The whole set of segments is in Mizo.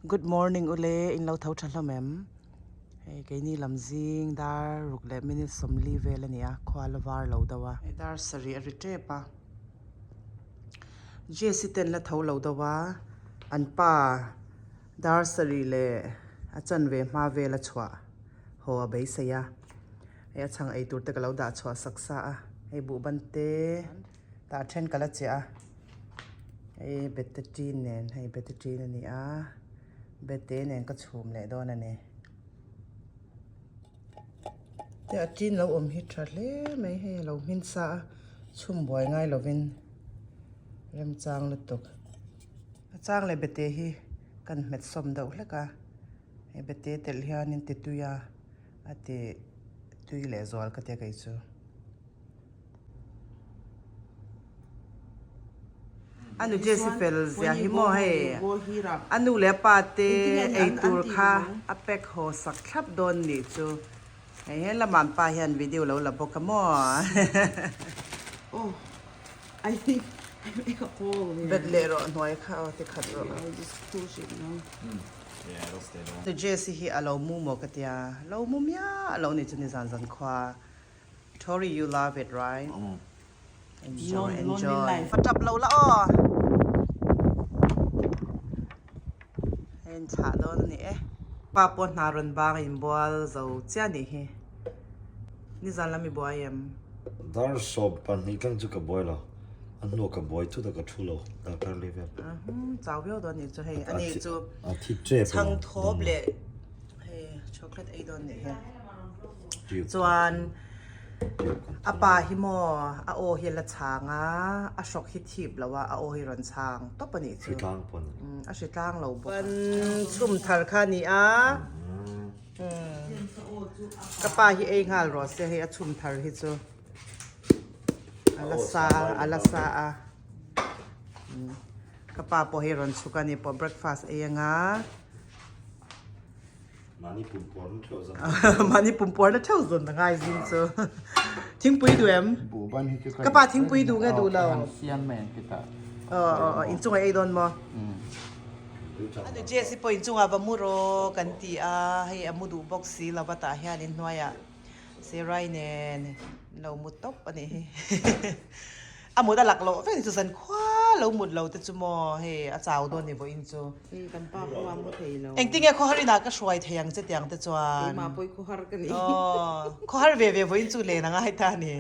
Good morning ule in lo tho tha hlawm em? Hei keini lam zing dar ruk leh minute 40 vel a ni a, khua la var lo deuh a. Hei dar sarih a ri tep a, Jesse ten la tho lo deuh a, an pa dar sarih leh a chanve hma vel a chhuah haw a beisei a, hei a chhang ei tur te ka lo dah chhuah sak sa a, hei buhban te tah then ka la chiah a. Hei bete ṭin nen hei bete ṭin a ni a bete nen ka chhum leh dawn a ni te a ṭin lo awm hi ṭha hle mai hei a lo hmin sa a chhum buai ngai lovin remchang lutuk a chang leh bete hi kan hmet sawm deuh hlek a hei bete telh hianin ti tui a a ti tui leh zual ka tia kei chu. A nu Jessie fel zia hi maw hei a nu leh a pa te ei tur kha a pack haw sak thlap dawn nih chu hei he lamah an pa hian video lo la bawk a maw bet leh rawh hnuai kha aw ti khat rawh nu Jessie hi a lo mu maw ka tia lo mu miah lo ni chu nizan zan khua. Tori you love it right? Enjoy enjoy. Va tap lo la aw. Hei an thlah dawn a ni e. Pa pawh hna rawn bang a inbual zo chiah a nih hi. Nizan lam i buai em? Dar 12 tlang chu ka buai lo. A hnuah ka buai thut a ka thu lo. Darkar li vel. Chau viau dawn a nih chu hei. A ni chu chhang thawp leh hei chocolate ei dawn a nih hi. Chuan a pa hi maw a aw hi a la chhang a, a hrawk hi thip lo a, a aw hi rawn chhang tawp a nih chu. Hritlang pawh a ni. A hritlang lo bawk a. Chhum thar kha a ni a, ka pa hi ei nghal rawh se hei a chhum thar hi chu a la sa a la sa a. Ka pa pawh hi rawn chhuk a ni pawh breakfast ei anga. Mahni pumpuarna theuh zawn. Mahni pumpuarna theuh zawn a ngai zing chu. Thingpui duh em? Buhban hi chu ka pa thingpui duh nge duh lo? Kan siam mai an ti ta. Aw aw aw inchungah ei dawn maw? Anu Jesse pawh inchungah va mu rawh kan ti a, hei a mu duh bawk si lo va tah hian inhnuaiah Serai nen lo mu tawp a nih hi. A mut a lak loh vek chu zan khua lo mut lo te chu maw hei a chau dawn ni vawiin chu. Hei kan pa pawh a mu thei lo. Engtin nge khawhar inah ka hruai thei ang che tiang te chuan. Keimah pawh i khawhar ka ni. Aw khawhar ve ve vawiin chu len a ngai ta a ni.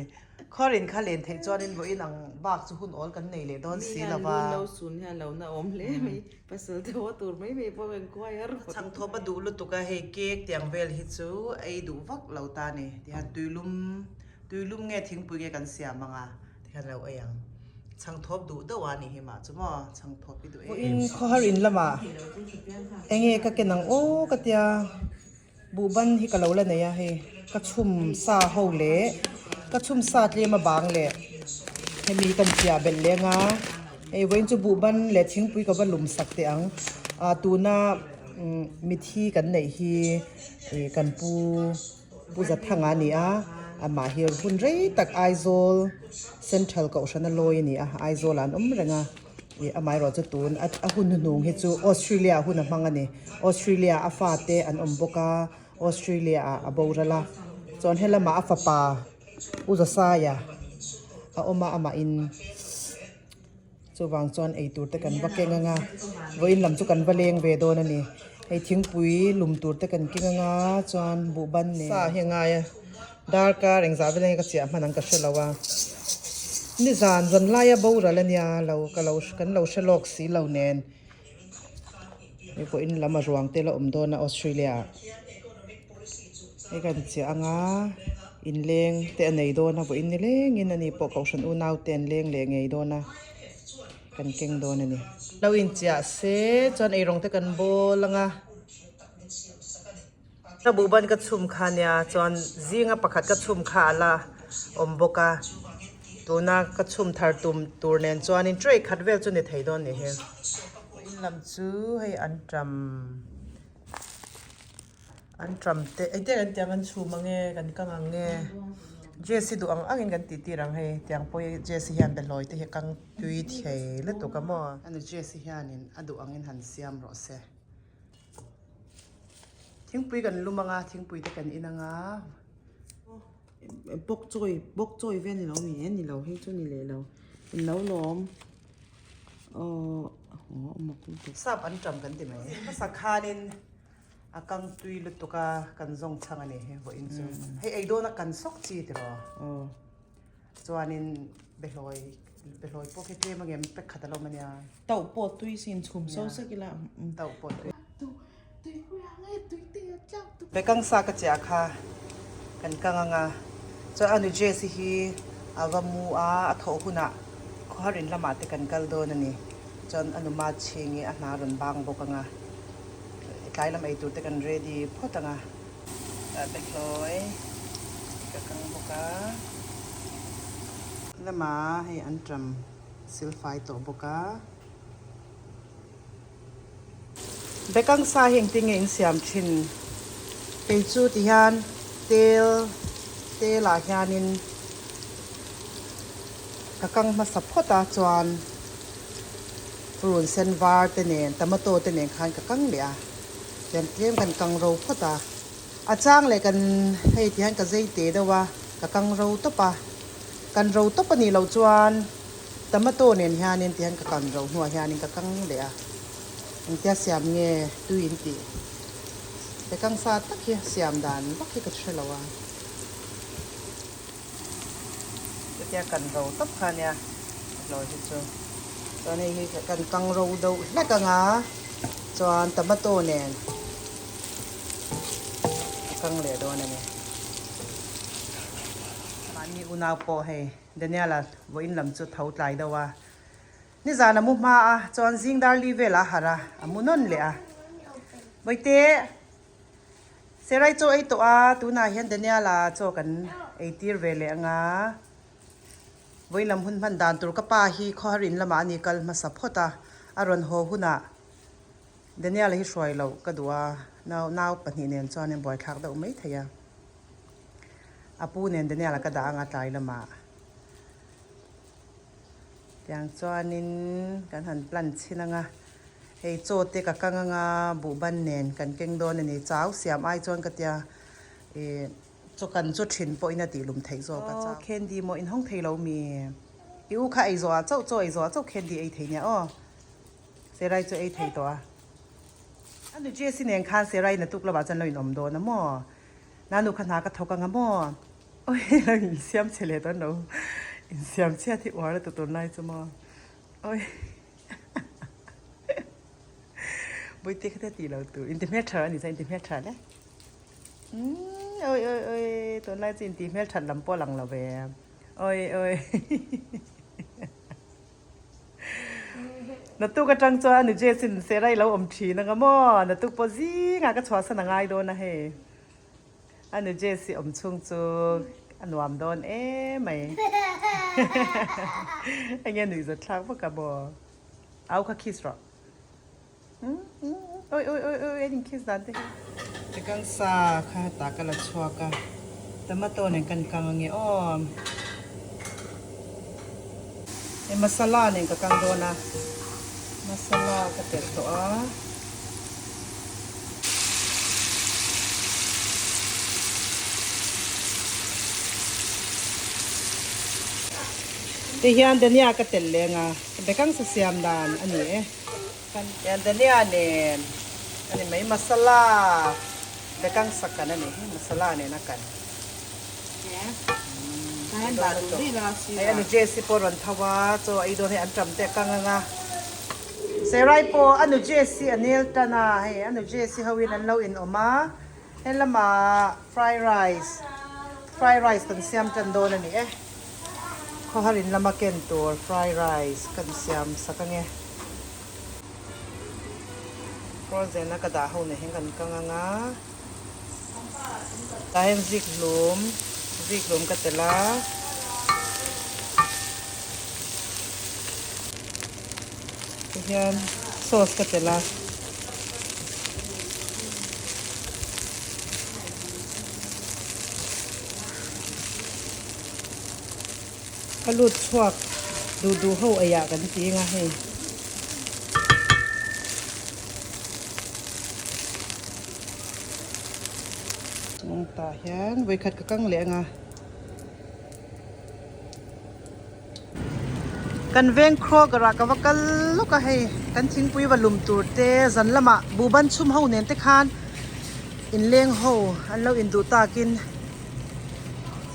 Khawhar in kha len theih chuanin vawiin ang bak chu hun awl kan nei leh dawn si lo va. Mi hian lu lo sun hian lo na awm hle mai. Pasal te haw tur mai mai pawh kan kuai a rawh. Chhangthawp a duh lutuk a hei cake tiang vel hi chu ei duh vak lo ta a ni. Tihian tuilum Tuilum nge thingpui nge kan siam anga tikhan lo ei ang. Chhangthawp duh deuh a nih hi mah chu maw chhangthawp i duh em. Vawiin khawhar in lamah enge ka ken ang aw ka tia buhban hi ka lo la nei a hei ka chhum sa ho leh ka chhum sa tlem a bang leh hemi kan chiah belh leng a hei vawiin chu buhban leh thingpui ka va lum sak teh ang ah tuna mithi kan neih hi ih kan pu. Pu Zathanga a ni a, amah hi hun rei tak Aizawl Central Kohhran a lawi a ni a, Aizawl ah an awm reng a, ih amaherawh chu tun a hun hnuhnung hi chu Australia ah hun a hmang a ni, Australia ah a fate an awm bawk a, Australia ah a boral a, chuan helamah a fapa Pu Zasaia a awm a, amahin. Chuvang chuan eitur te kan va keng anga, vawiin lam chu kan va leng ve dawn a ni. Hei thingpui lum tur te kan keng anga chuan buhban nen. Sa hi a ngai a, darkar engzah vel enge ka chiah hman ang ka hre lo a. Nizan zan laia boral a nia lo ka lo kan lo hre lawk si lo nen. Hei vawiin lam a ruang te la awm dawn a Australia ah. Hei kan chiah anga inleng te a nei dawn a vawiin ni lengin ani pawh kohhran unau te an leng leh ngei dawn a kan keng dawn a ni. Lo inchiah se chuan eirawng te kan bawl anga. Ka buhban ka chhum kha nia chuan zinga pakhat ka chhum kha a la awm bawk a tuna ka chhum thar tum tur nen chuanin tray khat vel chu ni thei dawn ni hi. In lam chu hei an tam an tam te engtin an tiang an chhum ang nge kan kang ang nge Jessie duh ang angin kan tih tir ang hei tiang pawh hi Jessie hian behlawi te hi a kang tui thei lutuk a maw. Ani Jessie hianin a duh angin han siam rawh se. Thingpui kan lum anga thingpui te kan in anga. Bawk chawi bawk chawi vel ni lo mi e ni lo hei chu ni leh lo in lo lawm aww aw mak lutuk. Sap an tam kan ti mai. Hmasa khanin a kang tui lutuk a kan zawng chhang a ni he vawiin chu. Hei ei dawn a kan sawk chi tiraw. Aw. Chuanin behlawi behlawi pawh khi tlem angem pack khat a lo awm a nia. Tauh pawh tui sin chhum so sek ila. Tauh pawh tui. Bekang sa ka chiah kha kan kang anga chuan a nu Jessy hi a va mu a a thawh hunah khawharin lamah te kan kal dawn a ni chuan a nu ma chhing hi a hna rawn bang bawk anga tlai lam eitur te kan ready phawt anga. Behlawi ka kang bawk a lamah hei an ṭam silfai tawh bawk a. Bekang sa hi engtin nge in siam thin? Kei chu ti hian tel tel ah hianin ka kang hmasa phawt a chuan purun sen var te nen tomato te nen khan ka kang leh a tian tlem kan kang ro phawt a a chang leh kan hei ti hian ka zei te deuh a ka kang ro tawp a kan ro tawp a nih loh chuan. Tomato nen hianin tihian ka kan ro hnuah hianin ka kang leh a, engtia siam nge tui in tih bekang sa tak hi siam dan vak hi ka hre lo a. Chutia kan ro tawp kha nia hlawi hi chu chuan hei hi kan kang ro deuh hlek ang a chuan tomato nen ka kang leh dawn a ni. Mahni unau pawh hei. Daniela vawiin lam chu tho tlai deuh a, nizan a mu hma a, chuan zing dar li velah a harh a, a mu nawn leh a. Bawihte, Serai chaw ei tawh a, tunah hian Daniela chaw kan ei tir ve leh ang a. Vawiin lam hun hman dan tur ka pa hi khawharin lamah a ni kal hmasa phawt a, a rawn haw hunah Daniela hi hruai loh ka duh a, nau nau pahnih nen chuan in buaithlak deuh mai thei a. A pu nen Daniel a ka dah anga tlai lamah tiang chuanin kan han plan chhin anga hei chaw te ka kang anga buhban nen kan keng dawn a ni chau siam ai chuan ka tia ih chaw kan chaw thin pawhin a tih lum theih zawk a chau candy maw inhawng thei lo mi i u kha ei zawh ah chauh chaw ei zawh ah chauh candy ei thei nia aw Serai chu ei thei tawh a a nu Jessie nen khan Serai na tuk lamah chuan lo inawm dawn a maw. Nanu kha hna ka thawk anga maw? Oi lo insiam chhe leh dawn lo. Insiam chhiat hi uar a tu tur lai chu maw? Oi Bawihte kha te tih lo tur. Inti hmel tha a ni chuan inti hmel tha le. Umm oi oi oi tunlai chu inti hmel that lam pawh a lang lo ve. Oi oi Naktuk atang chuan a nu Jessin Sarah i lo awm thin anga maw? Naktuk pawh zingah ka chhuahsan a ngai dawn a hei. A nu Jessie awm chhung chu a nuam dawn em mai. Enge nuihzat thlak vak a maw? Au kha kiss rawh. Oi oi oi oi an in kiss dan te hi. Bekang sa kha hetah ka la chhuak a, tomato nen kan kang ange aw. Hei masala nen ka kang dawn a, masala ka telh tawh a. Tihian dania ka telh leng a, bekang sa siam dan a ni e. Kan dania nen a ni mai masala bekang sak kan a ni hi masala nen a kan hei a nu Jessie pawh rawn tho a chaw a ei dawn hei an tam te a kang ang a Serai pawh a nu Jessie a nel tan a hei a nu Jessie ho in an lo in awm a helamah fry rice fry rice kan siam tan dawn a ni e. Khawhar in lama ken tur fry rice kan siam sak ange. Frozen a ka dah ho na hian kan kang anga. Tah hian zik hlum, zik hlum ka telh a. Tihian sauce ka telh a. Ka lut chhuak duh duh ho eiah kan ti anga hei. Tah hian vawikhat ka kang leh anga. Kan veng Kroger ah ka va kal lawk a hei kan thingpui va lum tur te zan lamah buhban chhum ho nen te khan inleng ho an lo induh takin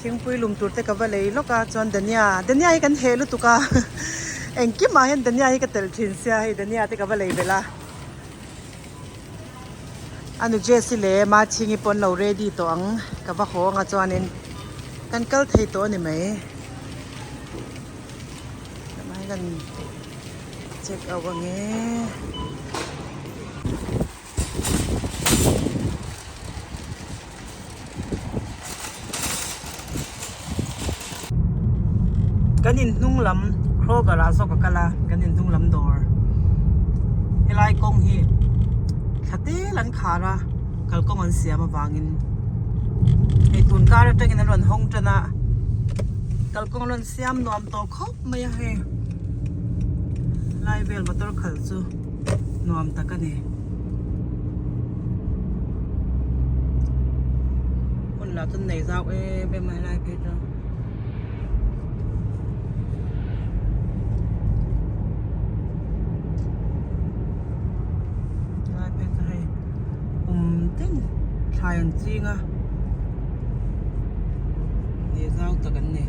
thingpui lum tur te ka va lei lawk a chuan dhania dhania hi kan heh lutuk a engkimah hian dhania hi ka telh thin sia hei dhania te ka va lei belh a. A nu Jessie leh Machhingi pawh an lo ready tawh ang ka va haw anga chuanin kan kal thei tawh a ni mai tlai kan check out ang e. Kan inhnung lam Kroger ah zawk a kal a kan inhnung lam dawr helai kawng hi thla tel an khar a kalkawng an siam avangin hei tun kar atangin an rawn hawng tan a kalkawng rawn siam nuam tawh khawp mai a hei lai vel motor khalh chu nuam tak a ni. Hun lah chu nei zau em em a helai phei chu. Helai phei chu hei kum tin thlai an ching a nei zau tak an ni.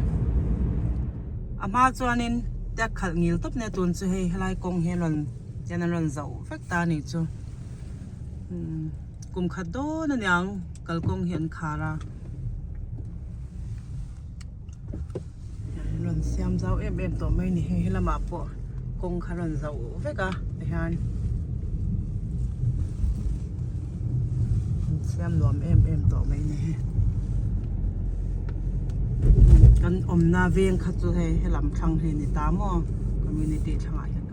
A hma chuanin tek khalh ngil tawp nia tun chu hei helai kawng hi a rawn hian an rawn zauh vek ta a nih chu kum khat dawn a niang kalkawng hi an khar a an rawn siam zau em em tawh mai a ni hei helamah pawh kawng kha a rawn zauh vek a tihian an siam nuam em em tawh mai a ni hei kan awmna veng kha chu hei helam thlang hi a ni ta maw community thlangah hian.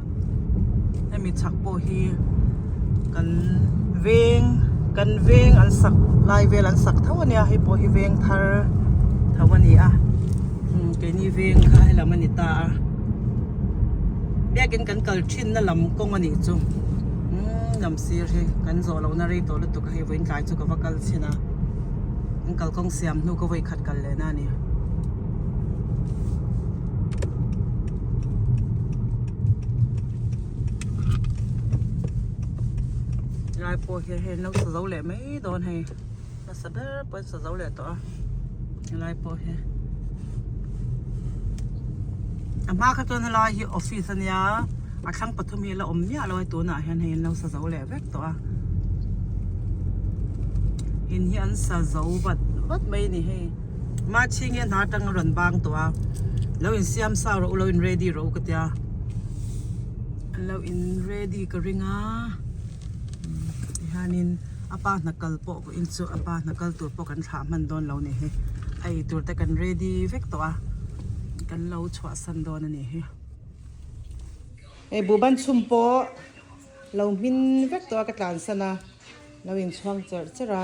Hemi chhak pawh hi kan veng kan veng an sak lai vel an sak tho ania hei pawh hi veng thar tho a ni a keini veng kha helam a ni ta a biakin kan kal thin na lam kawng a nih chu umm lam sir hi kan zawh loh na rei tawh lutuk a hei vawiin tlai chu ka va kal chhin a an kalkawng siam hnu ka vawi khat kal leh na a ni. Lai pawh hi hei an lo sa zo leh mai dawn hei hmasa ber pawh an sa zo leh tawh a helai pawh hi a hma kha chuan helai hi office ania a thlang pathum hi a la awm miah lo a tunah hian hei an lo sa zo leh vek tawh a in hi an sa zo vat vat mai a ni hei. Mahchhinge hna atang a rawn bang tawh a, lo insiam sa rawh u, lo in ready rawh u ka tia, an lo in ready ka ring a, tihianin a pa hna kal pawh vawiin chu a pa hna kal tur pawh kan thlah hman dawn lo ni hi, a ei tur te kan ready vek tawh a, kan lo chhuahsan dawn a ni hi. Hei buhban chhum pawh lo hmin vek tawh a ka tlansan a, lo inchhuang cherh cherh a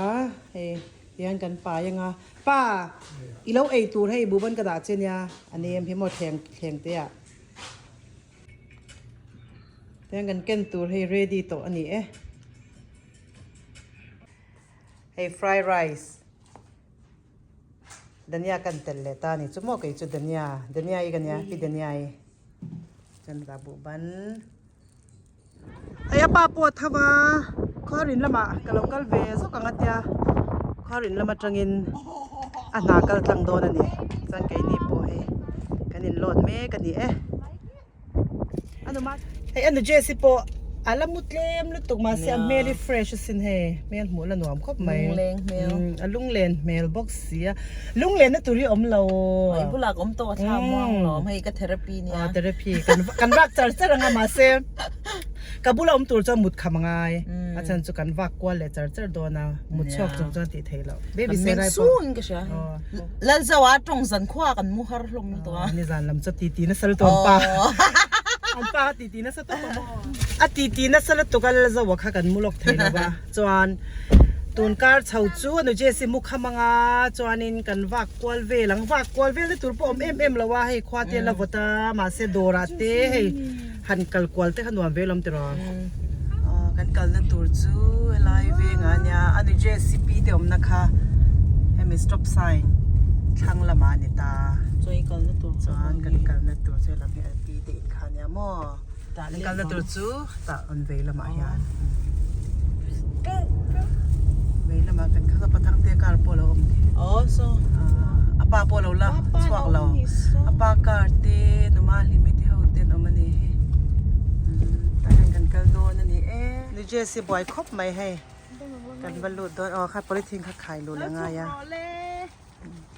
hei. Tihian kan pai anga, Pa, i lo ei tur hei buban ka dah che nia, a nem hi maw thleng thleng te ah. Tihian kan ken tur hei ready tawh a ni e. Hei fry rice dhania kan telh leh ta a ni chu maw kei chu dhania dhania i ka nia pi dhania i chuan dah buhban. Hei a pa pawh a tho va, khuarin lamah ka lo kal ve zawk ang a tia, khuarin lam atangin a hna kal tlang dawn a ni, chuan keini pawh hei kan in load mek a ni e. Hei a nu Jessie pawh a la mu tlem lutuk mahse a hmel hi fresh asin hei, hmel hmuh la nuam khawp mai, a lunglen hmel bawk sia. Lunglen na tur hi awm lo. Mai bulah ka awm tawh a thla muang lawm hei ka therapy nia. Ah therapy kan kan vak char char anga mahse ka bula awm tur chuan mut kham angai a chhan chu kan vak kual leh char char dawn a mut chhuak chung chuan tih theih loh baby Kan se meng rai pawh sung in ka hria Lalzoa tawng zan khua kan mu har hlawm lutuk a. Nizan lam chu titi nasa lutuk an pa an pa kha titi nasa tawp a maw a titi nasa lutuk a Lalzoa kha kan mu lawk thei lo va chuan Tun kar chho chu a nu Jessie mu kham anga chuanin kan vak kual vel ang, vak kual vel na tur pawh awm em em lo a, hei khua te a la vawt a, mahse dawrah te hei han kal kual te kha nuam ve lawm tiraw. Aw kan kalna tur chu helai vengah ania a nu Jessie pi te awmna kha. Hemi stop sign thlang lamah a ni ta. Chuan i kalna tur Chuan kan kalna tur chu helam hi LP te in kha ania maw. Kan kalna tur chu tah rawn vei lamah hian vei lamah kan kal a pathang te car pawh a lo awm thei. Aw saw. A pa pawh a lo la chhuak lo. A pa car te numa hlimi te ho te an awm a ni hi. Tah hian kan kal dawn a ni e. Ni Jesse buai khawp mai hei. Kan va lut dawn aw kha polythene kha khai luh leh ngai a.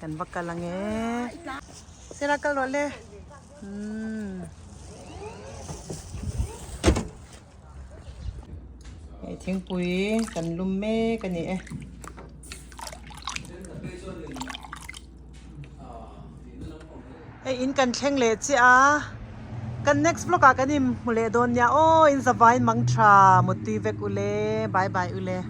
Kan va kal ang e. Sela kal rawh le. Umm. Hei thingpui kan lum mek a ni e. Hei in kan thleng leh chiah a, kan next vlog ah kan inhmu leh dawn nia aw in zavai mang tha mutui vek ule bye bye ule.